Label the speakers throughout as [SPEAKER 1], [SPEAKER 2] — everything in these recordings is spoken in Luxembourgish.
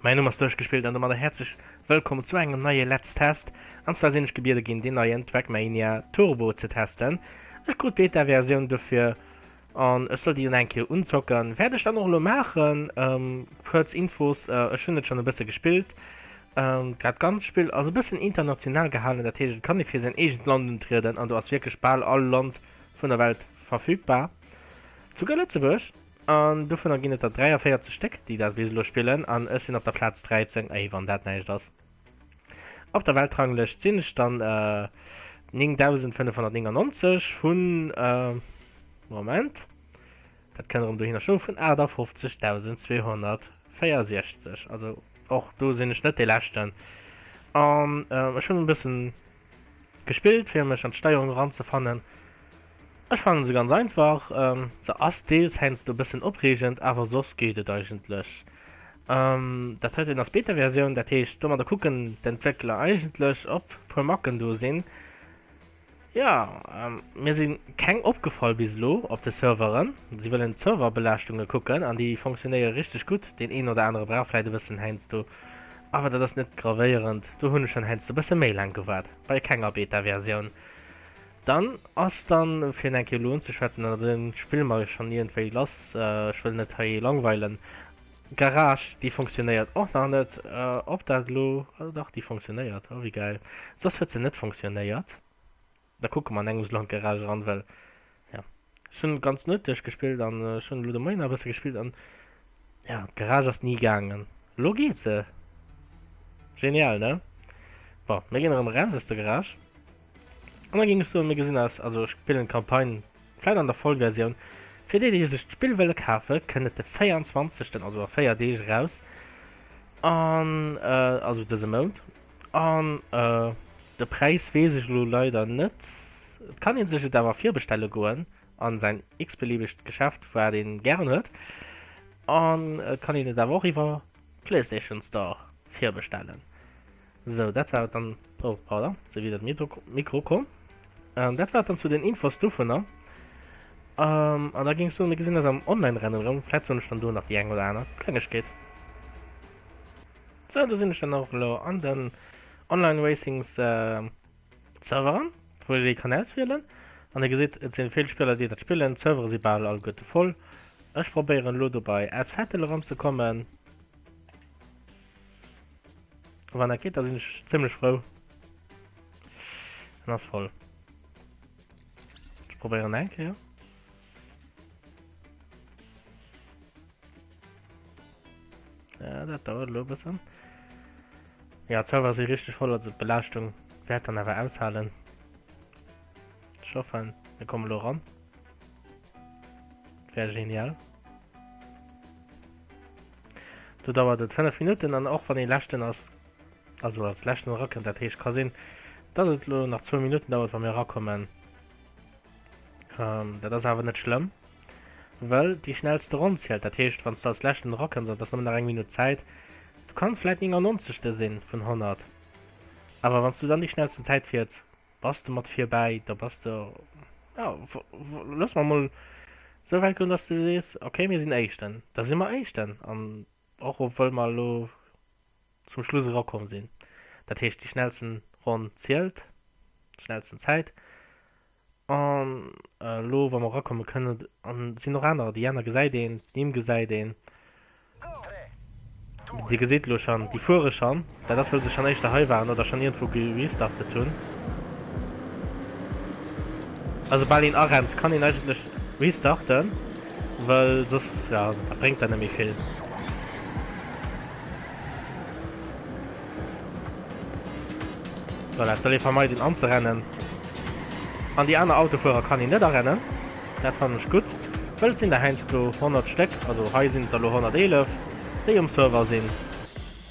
[SPEAKER 1] Mäin Numm ass Duerchgespillt an domadder häerzlech wëllkomm zu engem neie Let's Test. An zwar sinn ech gebiede ginn deen neien Trackmania Turbo ze testen. Ech krut d'Beta-Versioun dofir an ech soll déi dann eng Kéier unzocken. Wäert ech dann och elo maachen. Kuerz Infos, ech hunn et schonn e bësse gespillt. Dat ganzt Spill ass e bëssen international gehalen, dat heescht et kann ee fir säin eegent Land untrieden an do ass wierklech bal all Land vun der Welt verfügbar, souguer Lëtzebuerg. An dovunner ginn et der 43 Stéck, déi dat bis elo spillen, an ech sinn op der Plaz 13. Ey, wann dat näischt ass. Op der Weltranglëscht sinn ech dann 9599 vun, Moment, dat kënnt erëm dohinner stoen, vun 58.264. Also och do sinn ech net dee Leschten. An ech hunn e bëssen gespillt, fir mech an d'Steierung eranzefannen. Ech fannen se ganz einfach, se ass deels heiansdo e bëssen opreegend, awer soss geet et eigentlech. Dat heiten ass Beta-Versioun, dat heescht domadder kucken d'Entwéckler eigentlech ob puer Macken do sinn. Jo, mir si keng opgefall bis elo op de Serveren. Si wëllen d'Serverbelaaschtunge kucken an déi fonctionnéiere richteg gutt. Deen een oder anere brauch vläit e bëssen heiansdo, awer dat ass net gravéierend. Do hunn ech schonn heiansdo e bësse méi laang gewaart bei kenger Beta-Versioun. Dann ass dann, fir eng Kéier elo unzeschwätzen, an da spille mer schonn iergendwéi lass, ech wëll net hei langweilen, Garage, déi fonctionnéiert och nach net. Ob dat elo, oh dach, déi fonctionnéiert, oh wéi gäil, soss huet se net fonctionnéiert. Da kucke mer an engems elo an d'Garage eran, well jo, ech hunn d'ganz Nuet duerchgespillt an ech hunn elo de Moien nach e bësse gespillt an jo, d'Garage ass ni gaangen. Elo geet se! Genial, ne? Bon, mir ginn erëm eraus aus der Garage an da géing ech soen, mir gesinn eis, also ech spillen d'Campagne Vläit an der Vollversioun. Fir déi déi sech d'Spill wëlle kafe kënnt et de 24, also a 4 Deeg eraus an also dëse Mount an de Präis weess ech elo leider net. Et kann een sech et awer virbestelle goen an säin x-beliebegt Geschäft wat een gären huet an et kann een et awer och iwwer Playstation Store virbestellen. Sou, dat war et dann. Oh, pardon, sou wieder den Mikro komm. Ähm, dat war et dann zu den Infos dovunner. Ähm, an da géing ech soen, mir gesinn eis am Online-Rennen erëm. Vläit soen ech dann do nach déi eng oder aner Klengegkeet. Sou, do sinn ech dann och elo an den Online-Racings äh, Serveren, wou ee kann auswielen. An dir gesitt, et sinn vill Spiller, déi dat spillen. D'Servere si bal alleguerte voll. Ech probéieren elo do bei S Vettel eranzekommen. Wann dat geet, da sinn ech zimmlech frou. En ass voll. Ech probéieren eng Kéier. Ja, dat dauert elo e bëssen. Ja, d'Server si richteg voll, also d'Belaaschtung wäert dann awer aushalen. Ech hoffen, mir kommen elo eran. Wär genial. Do dauert et 5 Minutten an och wann ee leschten ass, also als leschten erakënnt, dat heescht ka sinn, dass et elo nach zwou Minutten dauert, wa mir erakommen. Ähm, dat ass awer net schlëmm, well déi schnellste Ronn zielt. Dat heescht, wann s du als leschten erakënns an et ass nëmmen nach eng Minutt Zäit, du kanns vläit 99. sinn vun 100, awer wann s du dann déi schnellsten Zäit fiers, Bass de mat virbäi, da bass de, ja, looss mer mol esou wäit goen, dass de sees, okay, mir sinn Éischten, da si mer Éischten. An och obwuel mer elo zum Schluss erakomm sinn. Dat heescht, déi schnellsten Ronn zielt, d'schnellsten Zäit. An elo, wa mer erakommen, kënnen, an et sinn och anerer, déi aner gesäit een, d'Nimm gesäit een. Dir gesitt elo schonn, déi fuere schonn. Dat ass, wëll se schonn éischter hei waren oder schonn iergendwou gerestartet hunn. Also soubal een arennt, kann een eigentlech restarten, wëll soss, jo, dat bréngt dann net méi vill. Voilà, et soll ee vermeiden anzerennen. An déi aner Autofuerer kann een net arennen. Dat fannen ech gutt, wëll et sinn der heiansdo 100 Stéck, also hei sinn et der elo 111, déi um Server sinn.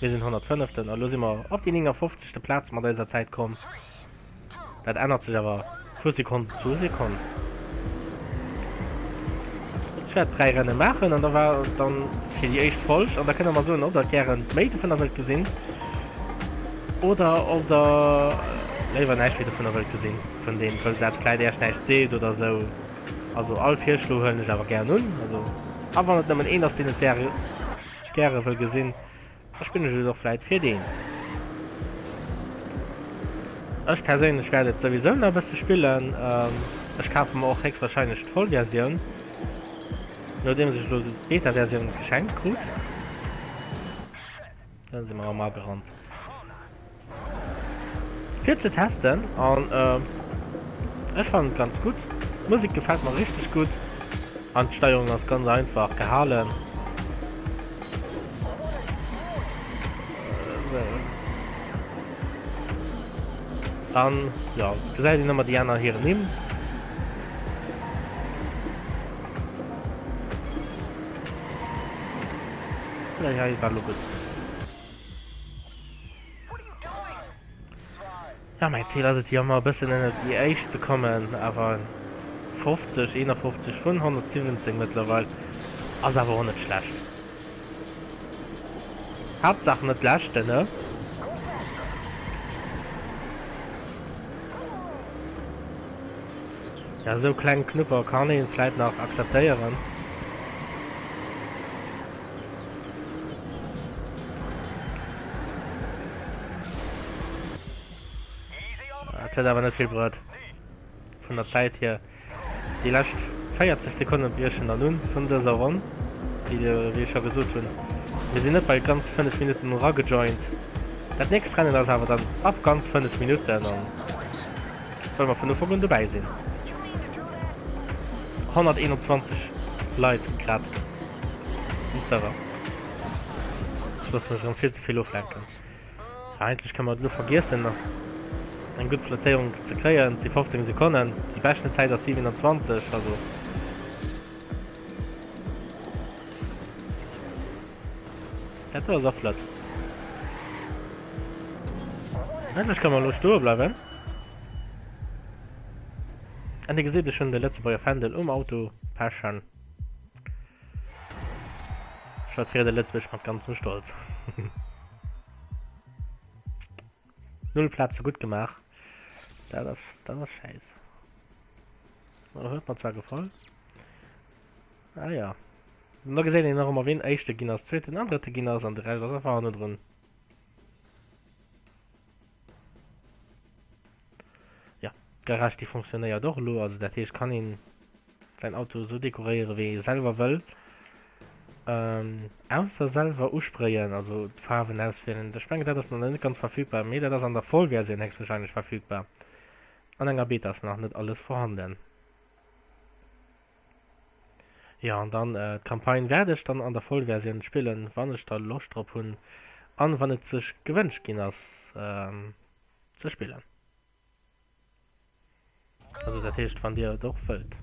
[SPEAKER 1] Mir sinn 105. A lo si mer op déi 59. Plaz mat eiser Zäit komm. Dat ännert sech awer vu Sekonn zu Sekonn. Ech wäert 3 Renne maachen an da war et dann fir déi éischt Folg an da kënnt der mer soen, ob der gären méi dovunner wëllt gesinn oder ob der léiwer näischt méi dovunner wëllt gesinn vun deem, wëll dat vläit Äech näischt seet oder esou. Also all Virschlo huelen ech awer gären un. Also a wann et nëmmen een ass, deen et gäre gäre wëll gesinn. Da spillen ech et och vläit fir deen. Ech perséinlech wäert et souwisou nach e bësse spillen. Ech kafe mer och héchstwahrscheinlech d'Vollversioun, nodeems ech elo d'Beta-Versioun geschenkt krut. Dann si mer erëm agerannt. Fir ze testen an ech fannen et ganz gutt. D'Musek gefält mer richteg gutt an d'Steierung ass ganz einfach gehalen. An jo, gesäit een ëmmer déi aner hir Nimm. Hei war lo gutt. Ja, mäin Zil ass et jo ëmmer e bëssen ënnert déi éischt ze kommen, awer 50, 51 vun 117 mëttlerweil ass awer och net schlecht. Haaptsaach net leschten, ne? Ja, esou kleng Knupper kann een vläit nach akzeptéieren. Et huet awer net vill bruet vun der Zäit hier. Déi lescht 40 Sekonne briechen dann un vun dëser Ronn, wéi wéi ech scho gesot hunn. Mir sinn net bei ganz 5 Minutten eragejoint. Dat nächst Rennen ass awer dann ab ganz 5 Minutten an wëll mer vun Ufank un dobäi sinn. 121 Leit grad um Server. Ech loosse mech erëm vill ze vill oflenken. Ja, eigentlech kënne mer et elo vergiessen eng gutt Plazéierung ze kréien. Et si 15 Sekonnen, déi beschten Zäit ass 27, also. Dat do ass och flott. Eigentlech kënne mer elo stoe bleiwen. An Dir gesitt, ech hunn de Lëtzebuerger Fändel um Auto pechen. Ech vertriede Lëtzebuerg mat ganzem Stolz. Null Plaze gutt gemaach. Dat ass, dat ass schäiss. Oder huet mer zwar gefall. Ah ja. An da gesäit een nach ëmmer ween éischte ginn ass, zweeten an drëtte ginn ass an de Rescht ass einfach hannendrun. Ja, d'Garage déi funktionéiert och elo, also dat heescht kann een säin Auto esou dekoréiere wéi ee selwer wëll. Ähm, ausser selwer usprayen, also d'Faarwen auswielen. Ech mengen dat ass nach net ganz verfügbar, mee dat ass an der Vollversioun héchstwahrscheinlech verfügbar. An enger Beta ass nach net alles vorhanden. Jo, an dann d'Campagne wäert ech dann an der Vollversioun spillen, wann ech da Loscht drop hunn an wann et sech gewënscht ginn ass ze spillen. Also dat heescht wann dir et och wëllt.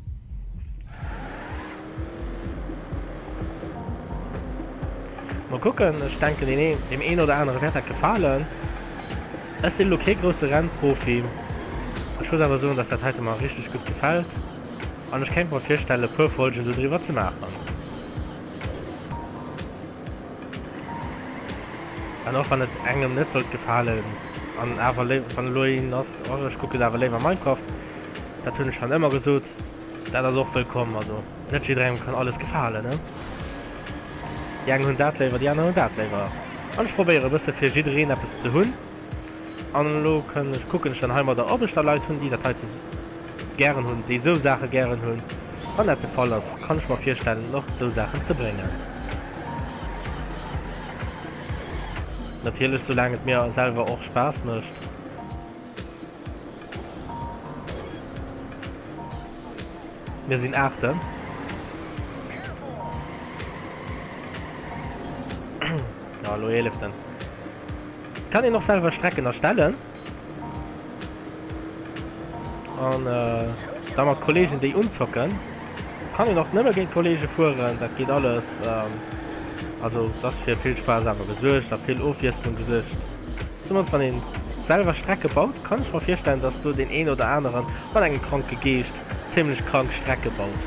[SPEAKER 1] Mol kucken, ech denken deem een oder anere wäert dat gefalen. Ech sinn elo kee grousse Rennprofi, ech muss awer soen, dass dat heite mer richteg gutt gefält an ech kéint mer virstellen e puer Folgen dodriwwer ze maachen. An och wann et engem net sollt gefalen an awer léiwer, wann elo een ass, oh ech kucken awer léiwer Minecraft, dat hunn ech schonn ëmmer gesot, dat ass och wëllkomm. Also net jidderengem kann alles gefalen, ne? Déi eng hunn dat léiwer, déi aner hunn dat léiwer. An ech probéiere e bësse fir jiddereen eppes ze hunn. An elo kënn ech, kucken ech dann heimadder, ob ech da Leit hunn, déi dat heite gären hunn, déi esou Saache gären hunn. Wann dat de Fall ass, kann ech mer virstellen, och esou Saachen ze bréngen. Natierlech soulaang et mir selwer och Spaass mécht. Mir sinn Aachten. Ja, elo Eeleften. Kann een och selwer Strecken erstellen. An äh, da mat Kollegen déi unzocken. Kann een och nëmme géint Kollege fueren, dat geet alles. Ähm, also et ass fir vill Spaass awer gesuergt a vill Ofwiesslung gesuergt. Zemools wann een selwer Strecke baut, kann ech mer virstellen, dass do deen een oder aneren mat engem kranke Geescht zimlech krank Strecke baut.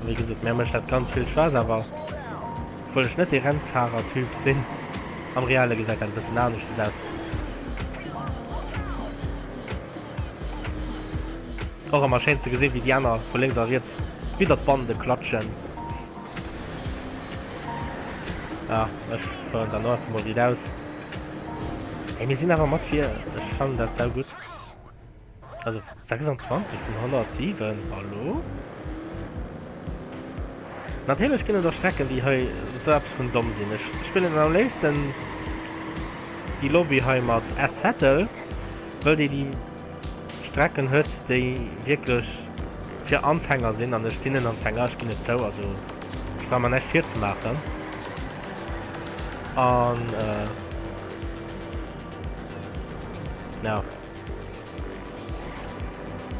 [SPEAKER 1] Wéi gesot, mär mécht dat ganz vill Spaass, awer obwuel ech net dee Rennfahrer-Typ sinn, am Reale gesäit dat e bëssen aneschters aus. Och ëmmer schéin ze gesinn, wéi déi aner vu lénks a riets widder d'Bande klatschen. Ja, ech fueren dann och einfach mol riit aus. Ey, mir sinn awer mat vir. Ech fannen dat sau gutt. Also 26 vun 107, hallo? Natierlech ginn et och Strecken, déi hei sou eppes vun domm sinn. Ech spillen am léifsten déi Lobby hei mat S Vettel, wëll déi déi Strecken huet, déi wierklech fir Anfänger sinn. An ech sinn en Anfänger, ech ginn et zou. Also ech brauch mer näischt virzemaachen. An ja.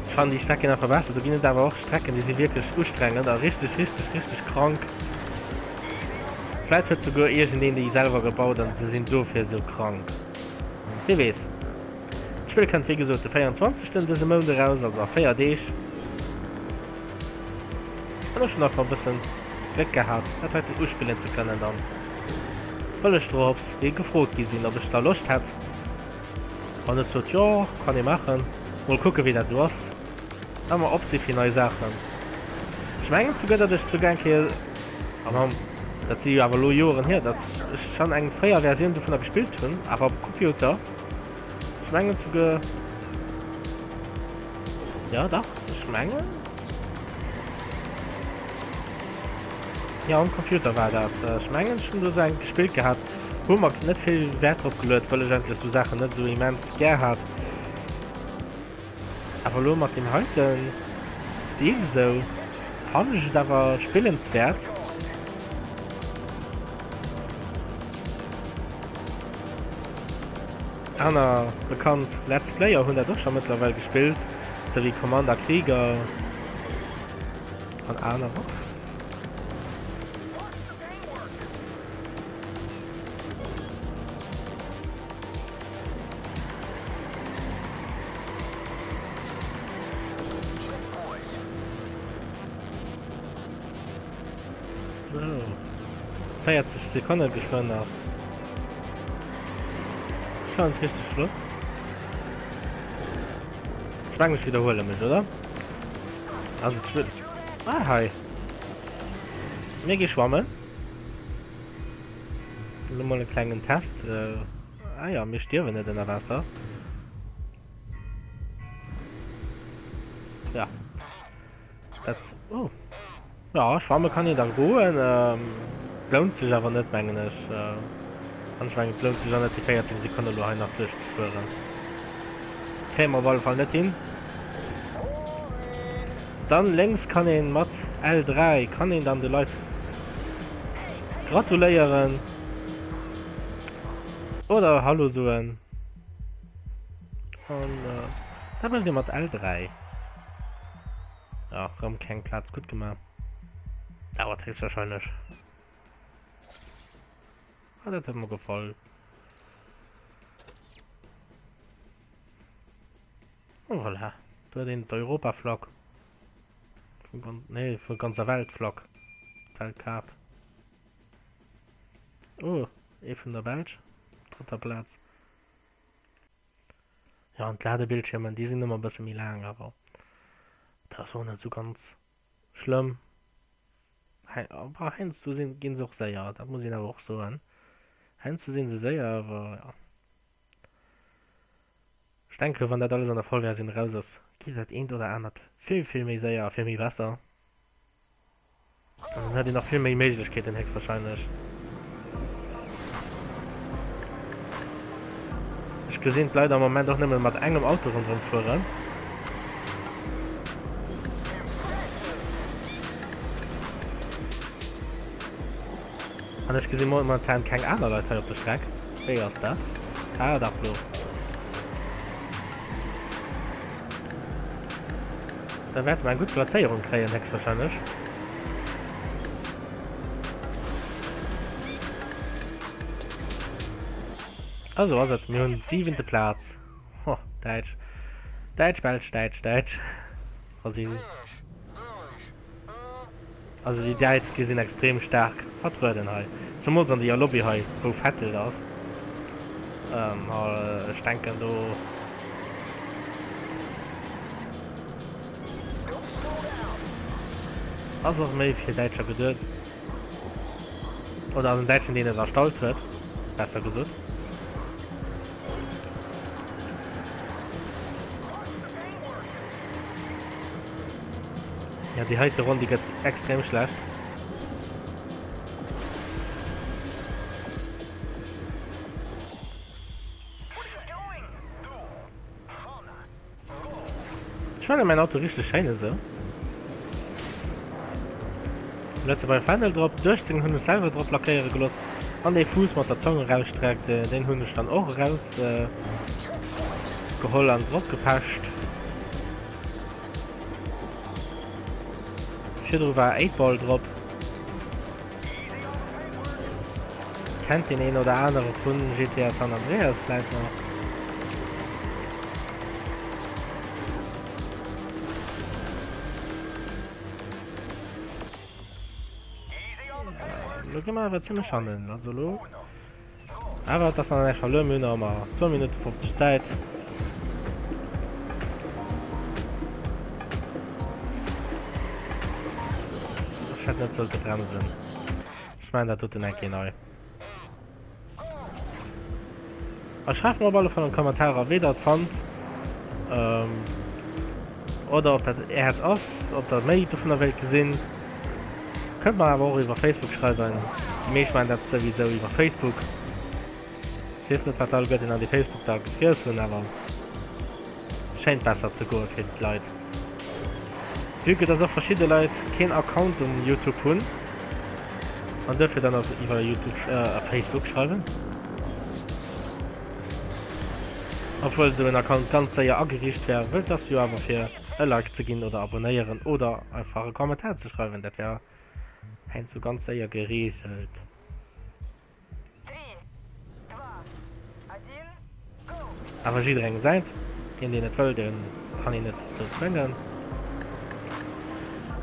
[SPEAKER 1] Ech fannen déi Strecken einfach besser. Do ginn et awer och Strecken, déi si wierklech ustrengend a richteg, richteg, richteg krank. Vläit huet souguer iergendeen déi selwer gebaut an se sinn dofir esou krank. Wie weess. D'Spill kënnt wéi gesot de 24. dëse Mount eraus, also a 4 Deeg. An ech hunn einfach e bëssen Gléck gehat, dat heiten uspillen ze kënnen dann, wëll ech dorops gefrot gi sinn, ob ech da Loscht hätt. An ech sot, jo, kann ee maachen. Mol kucken, wéi dat esou ass. Ëmmer op si fir nei Saachen. Ech mengen souguer, datt ech souguer eng Kéier, an dat si jo awer elo Joeren hier, datt ech schonn eng fréier Versioun dovunner gespillt hunn, awer op Computer. Ech mengen souguer, jo dach, ech mengen, jo, um Computer war dat. Ech mengen, ech hunn do esou eng gespillt gehat. Hu mer net vill Wäert drop geluet, wëll ech eigentlech sou Saachen net sou immens gär hat. Awer elo mat deem heiten Stil sou fannen ech et awer spillenswäert. Aner bekannt Let's Player hunn dat och scho mëttlerweil gespillt, sou wéi Commander Krieger an anerer. So. 40 Sekonnen geschwënn nach. Schon richtig flott. Ich meine, ich wiederhole mich, oder? Also, ah, hi. Mir gi schwammen. Lo mol e klengen Test. Ah ja, mir stierwen net ënner Waasser. Ja. Dat, oh. Ja, schwamme kann een da goen. Ähm, lount sech awer net, mengen ech. An ech mengen, et lount sech och net, déi 14 Sekonne lo hei nach duerchzefueren. Kréie mer op alle Fall net hin. Dann lénks kann een mat L3 kann een dann de Leit gratuléieren oder Hallo soen. An dat mécht ee mat L3. Ja, rëm keng Plaz gutt gemaach. Dauert héchstwahrscheinlech. Ah, dat huet mer gefall. Oh, voilà. Do huet een d'Europaflagg. Vun, nee, vun ganzer Weltflagg. D'Weltkaart. Oh, ee vun der Belsch. Drëtter Plaz. Ja, an d'Ladebildschirmen, déi sinn ëmmer e bësse méi laang, awer dat ass och net esou ganz schlëmm. Hei, awer heiansdo sinn, ginn se och séier, dat muss een awer och soen. Heiansdo sinn se séier, awer ja. Ech denken, wann dat alles an der Vollversioun eraus ass, geet dat eent oder anert vill, vill méi séier a vill méi besser. An dann huet een nach vill méi Méiglechkeeten héchstwahrscheinlech. Ech gesinn d'Leit am Moment och nëmme mat engem Auto ronderëm fueren. An ech gesi momentan keng aner Leit hei op der Streck. Wéi ass dat? Ah, dach do. Da wäerte mer eng gutt Plazéierung kréien, héchstwahrscheinlech. Ah, sou ass et. Mir hunn d'siwente Plaz. Ho, Däitsch. Däitsch, Belsch, Däitsch, Däitsch. Brasil. Also déi Däitsch, déi sinn extrem staark vertrueden hei, zemools an deeër Lobby hei, wou Vettel ass. Ech denken do. Ass och méi fir Däitscher geduet. Oder ass en Däitschen deen et erstallt huet, besser gesot. Ja déi heite Ronn déi gëtt extrem schlecht. Ech fannen mäin Auto richteg schéin esou. Lëtzebuerger Fändel drop, d'18 hunn ech selwer drop lackéiere gelooss an dee Fuuss mat der Zong erausstreckt, deen hunn ech dann och eraus geholl an drop gepecht. Virdru war 8-Ball drop. Kennt deen een oder anere vun GTA San Andreas vläit nach. Lo gi mer awer zimmlech hannen, also lo. Awer et ass nach näischt verluer, mir hunn nach ëmmer 2 Minutte 50 Zäit. Ech hätt net sollte bremsen. Ech maachen dat doten eng Kéier nei. A schreift mer op alle Fall an d'Kommentarer, wéi der et fannt. Oder ob dat äert ass, ob der méi dovunner wéilt gesinn. Kënnt mer awer och iwwer Facebook schreiwen. Déi meescht maachen dat souwisou iwwer Facebook. Ech weess net wat se alleguerten an dee Facebook da gefriess hunn, awer schéint besser ze goe fir d'Leit. Vue que dass och verschidde Leit keen Account um Youtube hunn an duerfir dann och iwwer Youtube, Facebook schreiwen. Obwuel esou en Account ganz séier ageriicht wär, wëll et ass jo awer fir e Like ze ginn oder abonéieren oder einfach e Kommentar ze schreiwen, dat wär heiansdo ganz séier gereegelt. Awer jidderengem säint, deen deen et wëll, dee kann een net dozou zwéngen.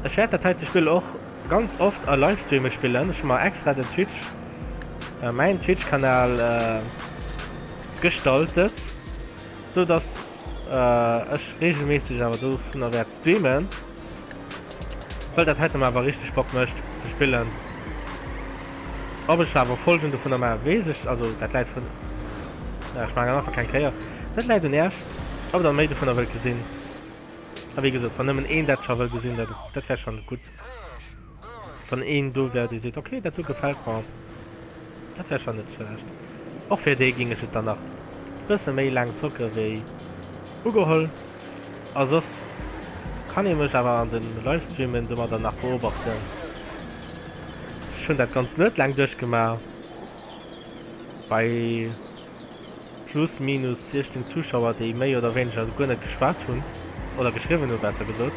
[SPEAKER 1] Ech wäert dat heite Spill och ganz oft a Livestreame spillen. Ech hu mer extra den Twitch, mäin Twitch-Kanal gestaltet, sou dass ech regelméisseg awer dovunner wäert streamen, well dat heite mer awer richteg Bock mécht ze spillen. Ob ech awer Folgen dovunner maachen, weess ech, also dat läit vun, ech maachen einfach keng Kéier, dat läit un Äech, ob der méi dovunner wëllt gesinn. A wéi gesot, wann nëmmen een dat scho wëll gesinn, dat, dat wär schonn gutt. Wann een do wär, dee seet, okay, dat do gefält mer, dat wär schonn net schlecht. Och fir dee géing ech et dann nach e bësse méi laang zocke wéi ugeholl. A soss kann ee mech awer an de Livestreamen domadder nach beobachten. Ech hunn dat ganz net laang duerchgemaach. Bei plus minus 16 Zuschauer, déi méi oder wéineger guer net geschwat hunn, oder geschriwwen hu besser gesot.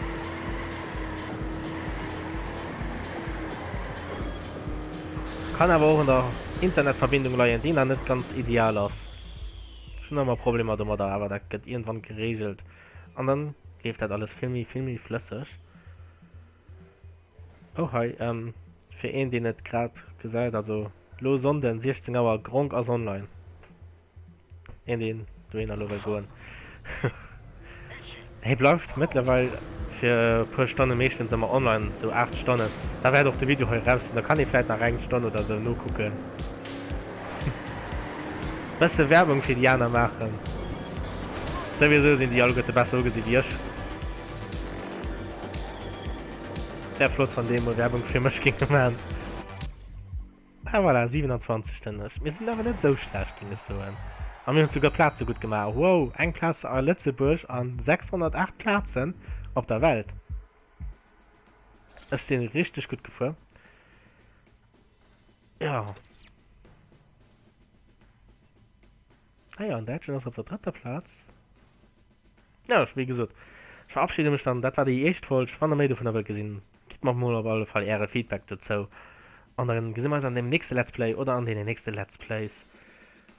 [SPEAKER 1] Kann awer och un der Internetverbindung leien, déi nach net ganz ideal ass. Ech hunn ëmmer Problemer domadder, awer dat gëtt iergendwann geregelt an dann leeft dat alles vill méi vill méi flësseg. Oh hei, fir een deen et grad gesäit, also lo Sonnden 16 Auer, Gronkh ass online. Een deen dohinner lo wëll goen. Hie bleift mëttlerweil fir e puer Stonne meeschtens ëmmer online, sou 8 Stonnen. Da wäert och de Video hei eraus sinn, da kann ee vläit nach eng Stonn oder sou nokucken. Bësse Werbung fir déi aner maachen. Souwisou sinn déi alleguerte besser ugesi wéi ech. Wär flott wann déi emol Werbung fir mech géinge man. Ah voilà, 27. Ech, mir sinn awer net esou schlecht géing ech soen. A mir hunn souguer Plaze gutt gemaach. Wow, eng Plaz a Lëtzebuerg an 608 Plazen op der Welt. Ech sinn richteg gutt gefuer. Ja. Ah ja, an Däitschland ass op der drëtter Plaz. Ja, wéi gesot, ech verabschiede mech dann. Dat war déi éischt Folg. Wann der méi dovunner wëllt gesinn, gitt mer mol op alle Fall äre Feedback dozou. An dann gesi mer eis an deem nächste Let's Play oder an deenen nächste Let's Plays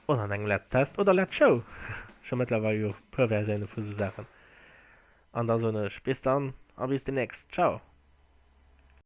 [SPEAKER 1] oder an engem Let's Test oder Let's Show. Ech hu mëttlerweil jo e puer Versioune vu sou Saachen. An da soen ech bis dann a bis demnächst. Ciao!